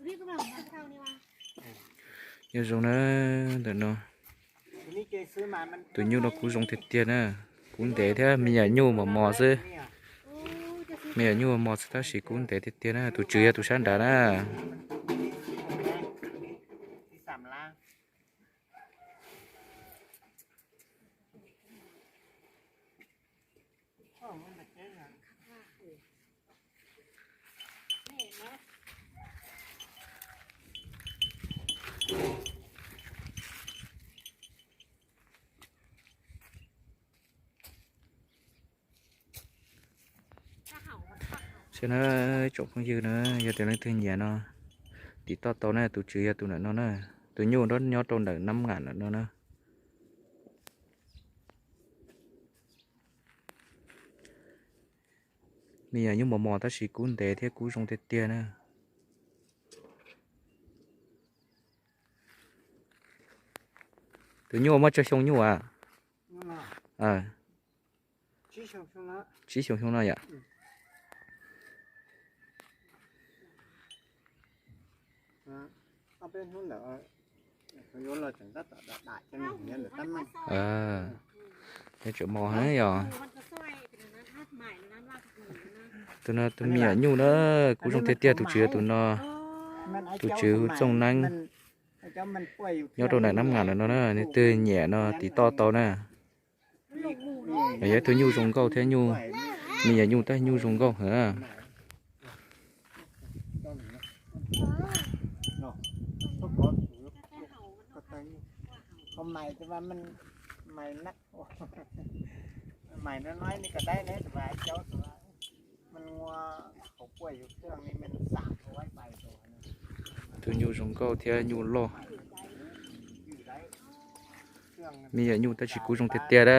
Nyob zoo na, ntawm no tus nyuj no kub zoo tiag tiag na, kub ntev thiab me nyuam nyuj mos mos xwb. Me nyuam nyuj mos mos xwb tab sis kub ntev tiag tiag na, tus tswv yog tus sab nrad na. Saib na, tsoom phooj ywg na, yog tias leej twg nyiam no, tim toj tau na, tus tswv yog tus ntawm no na, tus nyuj nyob rau ntawm nab ngam ntawm no na. Me nyuam nyuj mos mos tab sis kub ntev thiab kub zoo tiag tiag na. Tus nyuj muaj tsawg xyoo nyuj a? Tsib xyoo xyoo no yom. Nyob tsam mos heev yog. Tus no tus me nyuam nyuj na, kub zoo tiag tiag, tus tswv yog tus no. Tus tswv hu Txooj Neeb, nyob rau ntawm nab ngam ntawm no na, leej twg nyiam no tim toj tau na. Yog ib tug nyuj zoo nkauj thiab nyuj, me nyuam nyuj tab nyuj zoo nkauj heev. Tus nyuj zoo nkauj thiab nyuj loj. Me nyuam nyuj tab sis kub zoo tiag tiag a.